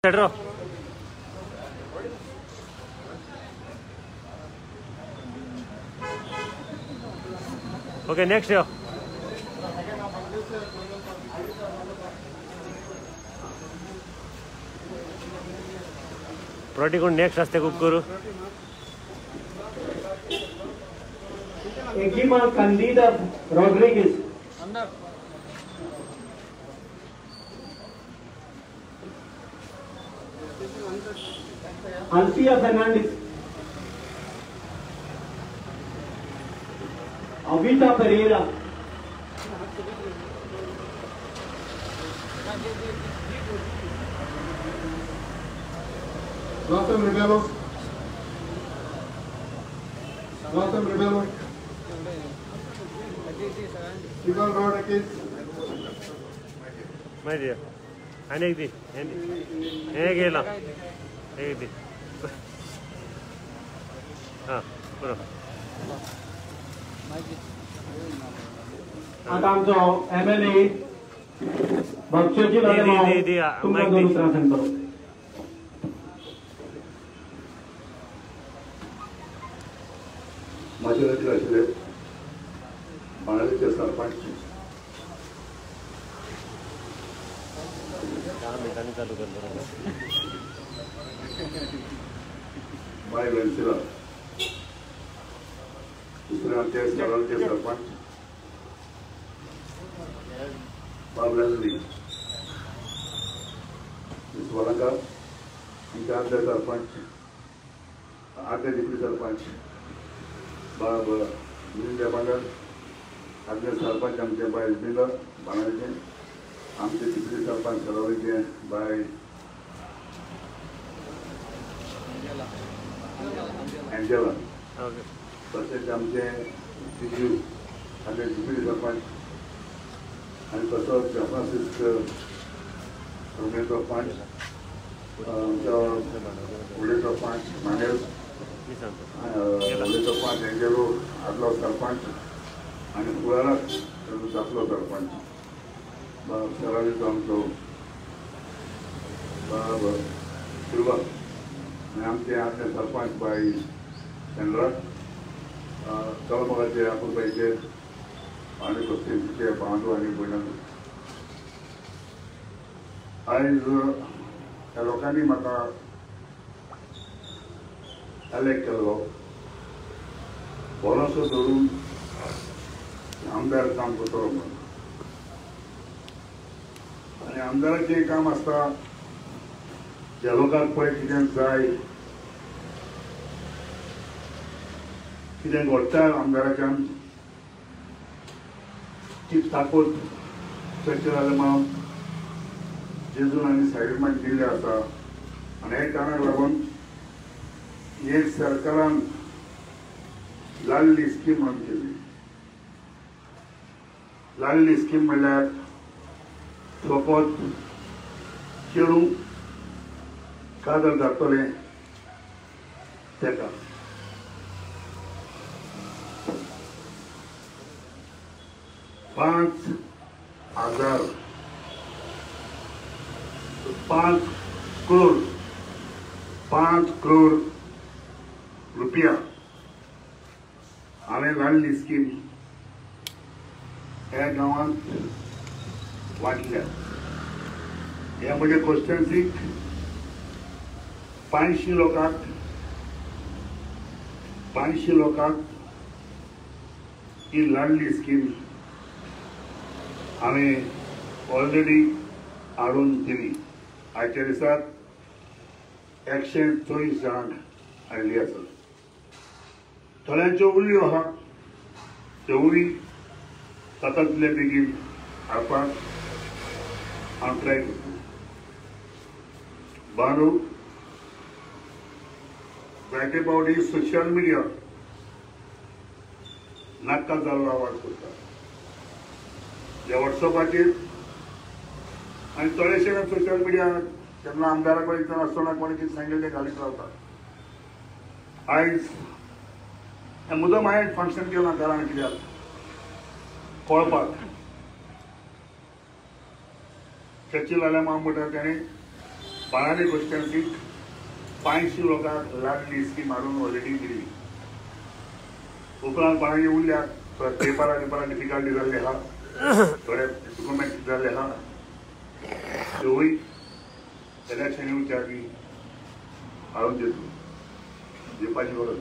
Pedro. Okay, next year. Proti next raste खूब करू. Ekima Candida Rodriguez. Alfia Fernandez. Avita Pereira. Gautam Rebello. Gautam Rebello. Chicken Rodriguez. My dear. अनेक दी हे गेला एक दी हां बरोबर. आता आमचो एमएलए भक्षची तुमकां दोन उतरां सांगतलो. म्हाजे नदीर आशिल्ले बाणावलीचे सरपंच 10 मिनटांनी चालू कर बरोबर. बाय वेन्सिला दुसरे आमचे सरांचे सरपंच बाब लेजली वलंकार आमचे आदले सरपंच आदले डिप्टी सरपंच बाब मिलिंद देवांगर आदले सरपंच आमचे बाय इजमिला बाणावलीचे आमचे डिप्टी सरपंच सरावलीचे बाय एंजेला तशेंच आमचे जिजू आमचे डिप्टी सरपंच आनी तसोच फ्रांसीस्क रोमेचो पंच आमचो उलेचो पंच मानेल उलेचो पंच एंजेलो आदलो सरपंच आनी कुळाराक ताजो दाखलो सरपंच बाब सरावलीचो आमचो बाब सिल्वा आनी आमचे आदले सरपंच बाय सेंड्रा कलमगाचे आपुलबाईचे आनी कोस्तीचे बांदू आनी भयणां. आयज ह्या लोकांनी म्हाका एलेक्ट केल्लो भरोसो धरून आमदार काम करतलो म्हणून. आनी आमदाराचें काम आसता ज्या लोकांक पळय कितें जाय कितें घडटा आमदाराच्यान ती ताकद चर्चे जालें म्हणून जेजून आनी सायडमान दिल्लें आसा. आनी हे कारणाक लागून एक सरकारान लाडली स्कीम म्हणून केली. लाडली स्कीम म्हणल्यार फकत चेडूं कादर जातलें तेका 5,000 5 करोड 5 करोड रुपया हांवें लाडली स्कीम ह्या गांवांत वांटल्या. ह्या म्हज्या कॉन्स्टिट्युएन्सीक 500 लोकांक 500 लोकांक ही लाडली स्कीम हांवें ऑलरेडी हाडून दिली. आयच्या दिसाक 124 जाणांक हाडली आसा. थोड्यांच्यो उरल्यो आहा त्योवूय जाता तितले बेगीन हाडपाक हांव ट्राय करता. बारू जायते फावटी सोशल मिडिया नाका जाल्लो आवाज करता ज्या वॉट्सअपाचेर आनी थोडेशे सोशल मिडिया केन्ना आमदारा कडेन आसतना कोणी कितें सांगलें तें घालीत रावता. आयज मुद्दम हांवें फंक्शन केलां कारण कित्याक कळपाक चर्चिल आल्या माम म्हणटा तेणें बाणावले कॉन्स्टिट्युएन्सीक 500 लोकांक लाडली स्कीम हाडून ऑलरेडी दिली. उपरांत बाणावले उरल्या पेपरां बिपरां डिफिकल्टी जाल्ले आहा, थोडे डॉक्युमेंट जाल्ले आहा, त्योय इलेक्शन येवच्या आदीं हाडून दितलो, दिवपाची गरज.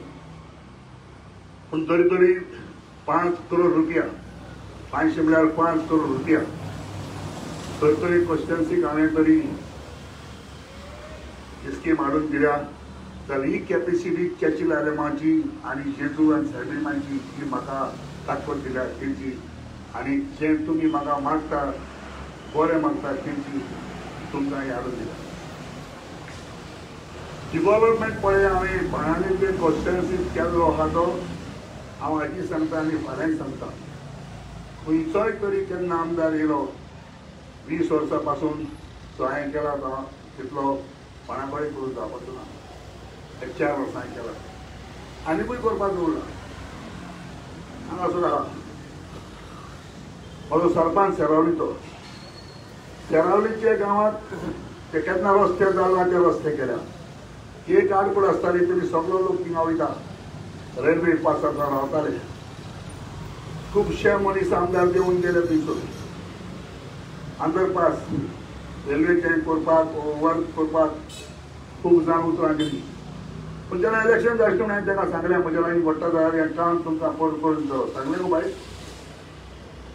पूण तरी तरी 5 करोड रुपया, 500 म्हळ्यार 5 करोड रुपया तर तरी कॉन्स्टिट्युएन्सीक हांवें तरी स्कीम हाडून दिल्या. जाल्यार ही कॅपेसिटी चर्चिल आलेमांची आनी जेजू आनी सायबिमांची जी म्हाका ताकद दिल्या तेंची, आनी जें तुमी म्हाका मागता बरें मागता तेंची तुमकां हें हाडून दिल्या. डिवॉलपमेंट पळय हांवें बाणावले कॉन्स्टिट्युएन्सीत केल्लो आहा तो हांव आजी सांगता आनी फाल्यांय सांगता. खंयचोय तरी केन्ना आमदार येयलो 20 वर्सां पासून जो हांवें केला तो तितलो कोणा कडेन करूंक जावपाचो ना. 4 वर्सां हांवें केला, आनिकूय करपाक उरला. हांगा सुद्दां आहा म्हजो सरपंच सेरावलीचो, सेरावलीच्या गांवांत ते केन्ना रस्ते जालो ते रस्ते केल्या. एक आडखळ आसताली, तुमी सगलो लोक थिंगा वयता, रेल्वे पासार रावताले, खुबशे मनीस आमदार देंवून गेले थंयसर. अंडरपास रेल्वेचें करपाक वर्क करपाक खूब जाण उतरां दिली. पूण जेन्ना इलेक्शन जाय म्हणून हांवें ताका सांगलें म्हज्या लागीं घडटा जाल्यार हें काम तुमकां परत करून दितलो. सांगलें गो बाय,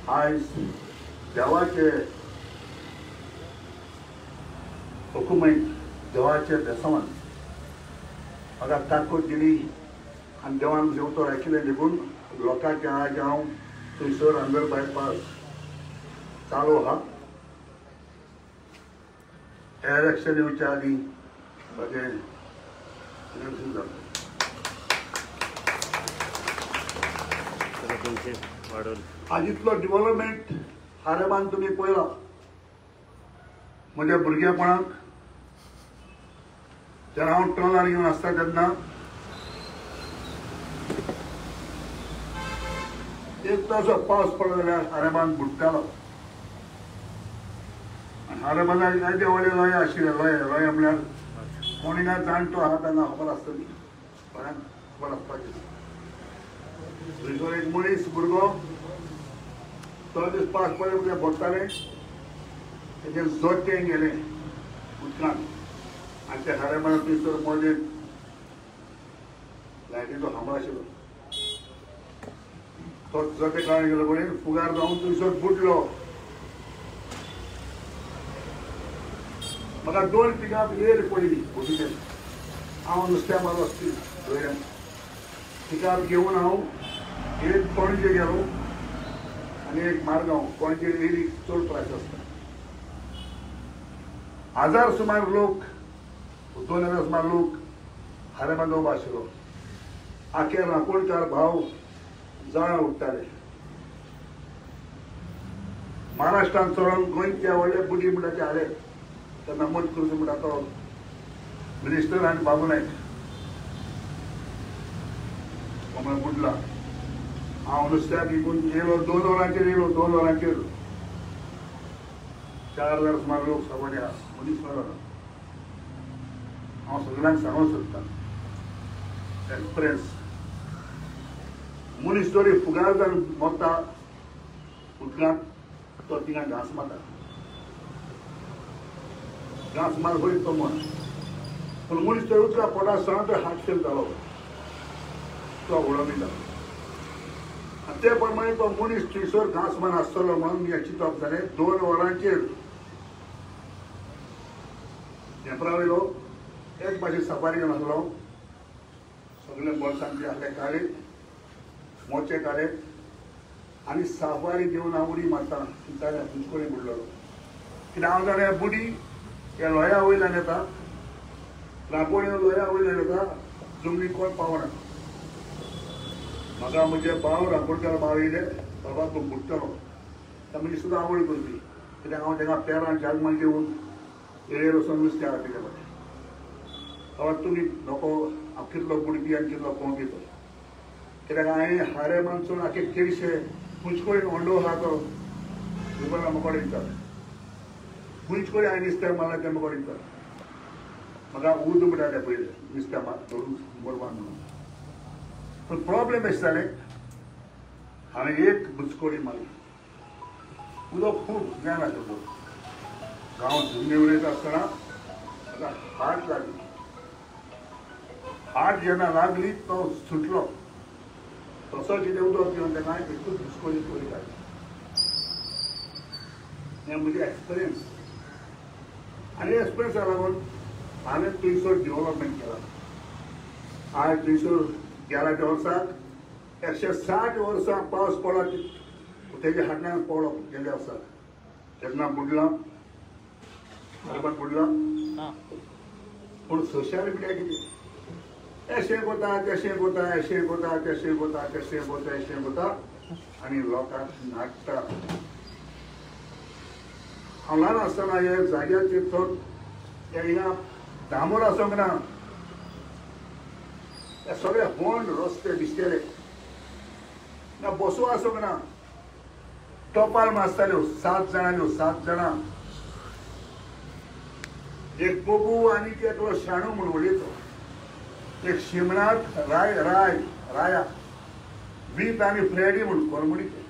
आयज देवाचे हुकुमैत, देवाचे बेसमान म्हाका ताकद दिली आनी देवान म्हजें उतर आयकिल्लें देखून लोकांचें आज हांव थंयसर अंडर बायपास चालू आहा. इलेक्शन येवच्या आदीं ताजें इलेक्शन जालें. आज इतलो डिवॉलपमेंट हारेबान तुमी पळयला. म्हज्या भुरगेपणाक जेन्ना हांव ट्रॉलर घेवन आसता तेन्ना एक तासो पावस पडलो जाल्यार हारेबान बुडटालो. आनी हारेबानाक जायते व्हडले लोये आशिल्ले. लोये लोये म्हळ्यार कोणी ना जाणटो आहा तांकां खबर आसतली, कोणाक खबर आसपाची. थंयसर एक मनीस भुरगो तो दीस पावस पडले म्हळ्यार भोंवताले, तेजें जोतें गेलें उदकांत आनी ते हारेबाना थंयसर मदें लायटीचो खांबो आशिल्लो, तो जोतें काडून गेलो कडेन फुगार जावन थंयसर बुडलो. म्हाका 2 पिकाप येर पडली बोटीचेर. हांव नुस्त्या मार वचपी दर्यान पिकाप घेवन हांव एक पणजे गेलो आनी एक मारगांव. पणजे येरी चड प्रायस आसता. 1000 सुमार लोक, 2000 सुमार लोक हारेबान उबो आशिल्लो. आखे रांपोणकार भाव जाळां उडटाले. महाराष्ट्रान चडोवन गोंयच्या व्हडले बुडी म्हणटा ते हाडले तेन्ना मोद करुचो म्हणटा तो मिनिस्टर आनी बाबू नायक म्हळ्यार बुडला. हांव नुस्त्याक विकून येयलो, 2 वरांचेर येयलो, 2 वरांचेर 4000 सुमार लोक सगळे आहा, मनीस मेळना. हांव सगळ्यांक सांगूंक सोदतां एक्सपिरियन्स. मनीस तरी फुगार जावन मरता उदकांत, तो थिंगा घांस मारता, घांस मार पळयत तो मर. पूण मनीस तर उदका पोटा आसतना तो हार्ट फेल जालो, तो व्हडलो बी जालो. आनी ते प्रमाणे तो मनीस थंयसर घांस मार आसतलो म्हणून हें चिंतप जालें. 2 वरांचेर धेंपरा वयलो एक भाशेन सफारी घेवन आसलो, सगळे बोल्सांचे आहले काडले, मोचे काडले आनी साफारी घेवन हांव उडी मारता चिंतालें तुमचे बुडलेलो. कित्याक हांव जाणा बुडी हे लोया वयल्यान येता, रांपोण लोया वयल्यान येता, जमनी कोण पावना. म्हाका म्हजे भाव रांपोणकार भाव येयले, बाबा तूं बुडटलो. म्हजी सुद्दां आवड करची कित्याक हांव ताका पेरां जागमां घेवन येळेर वचून नुस्तें हाडटा तेज्या. बाबा तुमी नको, हांव कितलो बुडपी आनी कितलो कोण तो. कित्याक हांवें हारे मानसून आखे केळशे खुंयचे कडेन होंडो आहा तो दुकानां म्हाका दितात, खुंयचे कडेन हांवें नुस्तें मारलां तें म्हाका दितात. म्हाका उद म्हणटाले पयलें नुस्त्या धरून बरोबर म्हणून. पूण प्रॉब्लेम अशें जालें, हांवें एक बुचकोडी मारली. उदक खूब जायना आशिल्लो, गांव जुन्ने उलयता आसतना म्हाका हाट लागली. हाट जेन्ना लागली तो सुटलो, तसो कितें उदक पिवन तेन्ना एकूच बुचकोडी कोरी काडली. हें म्हजें एक्सपिरियन्स आनी एक्सपिरियन्सा लागून हांवें थंयसर डेव्हलपमेंट केलां. आज थंयसर गेल्या त्या वर्साक 160 वर्सां पावस पडला तेजे हाडल्यान पडलो गेल्या वर्साक तेन्ना बुडलां, बरोबर बुडलां. पूण सोशल मिडिया कितें अशें कोता तशें कोता अशें कोता तशें कोता तशें कोता अशें कोता आनी लोकांक नाडटा. हांव ल्हान आसतना हे जाग्याचेर थंय हिंगा दामोर आसूंक ना, हे सगळे होंड रस्ते दिसतले ना, बसो आसूंक ना. टोपाल आसताल्यो 7 जाणांल्यो, 7 जाणां, एक कोबू आनी एकलो शाणू म्हूण उलयतो, एक शिमनाथ राय राय राया वीत आनी फ्रेडी म्हूण करमणीचे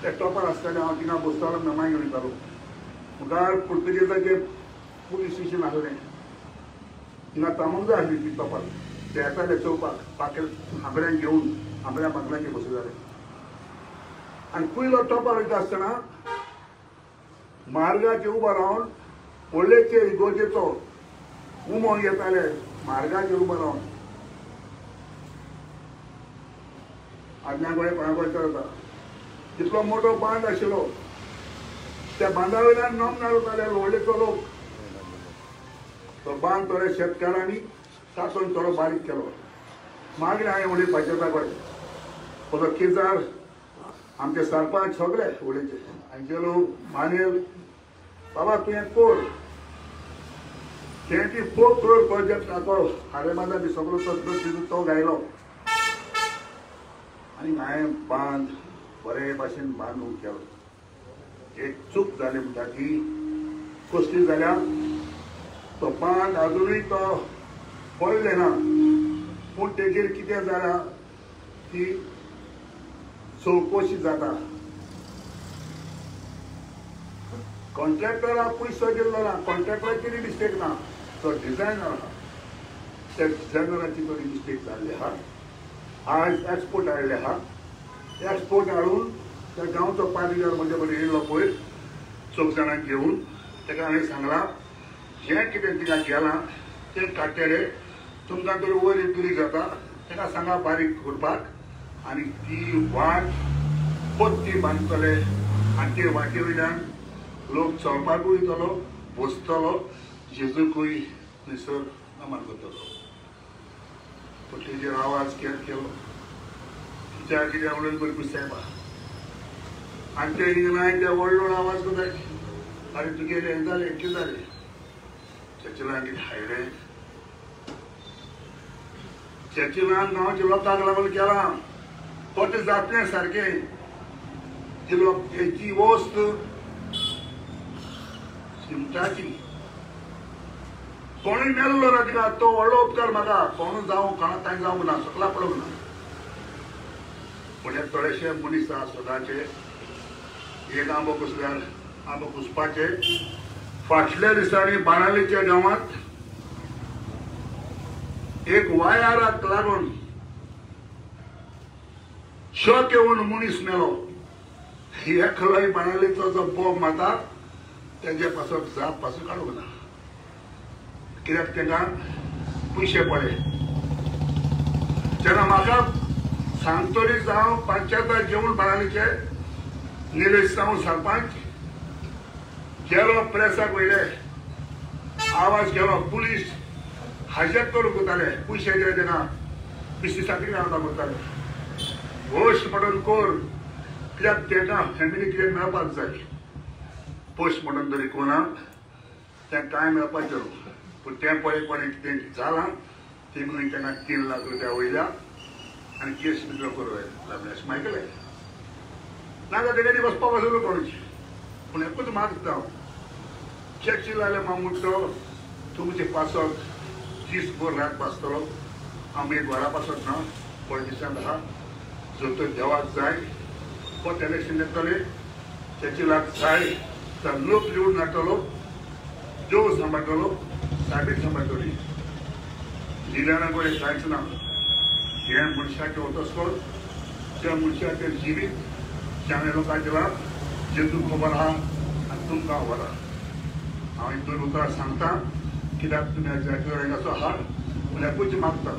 ते टोपार आसताले. हांव थिंगा बसतालो, मेमाय घेवन वयतालो. मुखार पुर्तुगेजाचें पुलीस स्टेशन आसलें, थिंगा तामंगा आसली ती टोपार. ते येताले चोवपाक पाकेल आंबऱ्यांक घेवन, आंबऱ्या बांगलांचे बसयताले. आनी पयलो टोपार वयता आसतना मार्गाचेर उबो रावन व्हडलेचे इगोर्जेचो उमो येताले मार्गाचेर उबो रावन. आदल्या गोंय कोणा कडेन चलता तितलो मोटो बांद आशिल्लो, त्या बांदा वयल्यान नॉम वताले व्हडलेचो लोक. तो बांद थोडे शेतकारांनी तातूंत थोडो बारीक केलो. मागीर हांवें व्हडली पंचायता कडेन म्हजो किजार आमचे सरपंच सगळे व्हडलेचे आंजेलो मानेल बाबा तुवें कोर 24 करोड प्रोजेक्ट ताको हारेमाजा बी सगळो तो तो गायलो आनी हांवें बांद बरे भाशेन बांदून केलो. एक चूक जाली म्हणटा ती कसली जाल्या, तो बांद अजुनूय तो पडले ना, पूण तेजेर कितें जालां ती चवकशी जाता. कॉन्ट्रॅक्टराक पयसो दिल्लो ना, कॉन्ट्रॅक्टराक कितें मिस्टेक ना, तो डिझायनर आहा, त्या डिझायनराची थोडी मिस्टेक जाल्ली आहा. आज एक्सपोर्ट हाडले आहा, एक्सपोर्ट हाडून त्या गांवचो पादीगार म्हजे कडेन येयलो पयर चौग जाणांक घेवन, ताका हांवें सांगलां हें कितें तिका गेलां तें काडटले, तुमकां तरी वयर एक दुरी जाता ताका सांगा बारीक करपाक, आनी ती वाट पत्ती बांदतले आनी ते वाटे वयल्यान लोक चलपाकूय वयतलो, बसतलो, जेजूकूय थंयसर नमन करतलो. पूण तेजेर आवाज केल केलो कित्याक कित्याक उलयन बरी सायबा आनी ते हिंगा ते व्हडलो आवाज करता, आरे तुगेलें हें जालें कितें जालें, चर्चिलान कितें हाडलें, चर्चिलान गांवच्या लोकांक लागून केलां, पोट जातलें सारकें, जी लोक जी वस्त शिमटाची कोणूय मेल्लो ना तिका तो व्हडलो उपकार म्हाका, कोणूय जावं कोणा कांय जावंक ना, सकला पडूंक ना. पूण हे थोडेशे मनीस आसा सदांचे, एक आंबो कुसल्यार आंबो कुसपाचे. फाटल्या दिसांनी बाणावलेच्या गांवांत एक वायराक लागून शॉक येवन मनीस मेलो. एकलोय बाणावलेचो जो बॉम्ब मारता तेजे पासत जाप पासून काडूंक ना, कित्याक तांकां पयशे पडले. तेन्ना म्हाका सांगतली जावं पंचायताक घेवन बाणावलेचे निलेश जावं सरपंच गेलो प्रेसाक वयले आवाज केलो, पुलीस हाजेक करूंक वताले, पयशे दिले तेन्ना पिस्ती साकरी रावता करताले, पोस्टमॉर्टम कर, कित्याक तांकां फॅमिली कितें मेळपाक जाय, पोस्टमॉर्टम तरी कोणा तें कांय मेळपाचें न्हू. पूण तें पळय कोणें कितें जालां तें म्हणून तांकां 3 लाख रुपया वयल्या आनी केस विड्रॉ करूं लागले अशें आयकलें. नाजाल्यार तेगेली वचपा पासून कोणूच. पूण एकूच मागता हांव, चर्चिल आले मामूटो तुमचे पासत दीसभर रात बासतलो. आमी एक घरा पासत ना पॉलिटिशन आहा जर तर देवाक जाय परत इलेक्शन येतले. चर्चिलाक जाय तर लोक निवडून हाडटलो, देव सांबाळटलो, सायबीण सांबाळटली. लिडरा कडेन कांयच ना. हे मनशाचें वतस्कोर त्या मनशाचें जिवीत ज्या लोकांक दिलां जेतूं खबर आहा आनी तुमकां खबर आहा. हांव एक दोन उतरां सांगता कित्याक तुमी जायते आहा म्हणल्यार मागता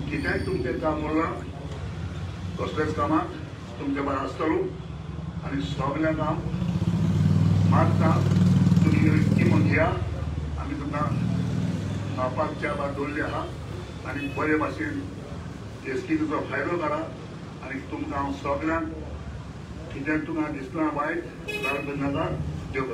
कितेंय तुमचें काम उरलां कसलेच कामाक तुमचे बरें आसतलो आनी सगळें काम मागता. तुमी स्किम घेया, आमी तुमकां खावपाक च्या भात दवरली आहा आनी बरे भाशेन हे स्किमीचो फायदो करा. आनी तुमकां हांव सगळ्यांक कितें तुमकां दिसलां वायट राग नाका. देव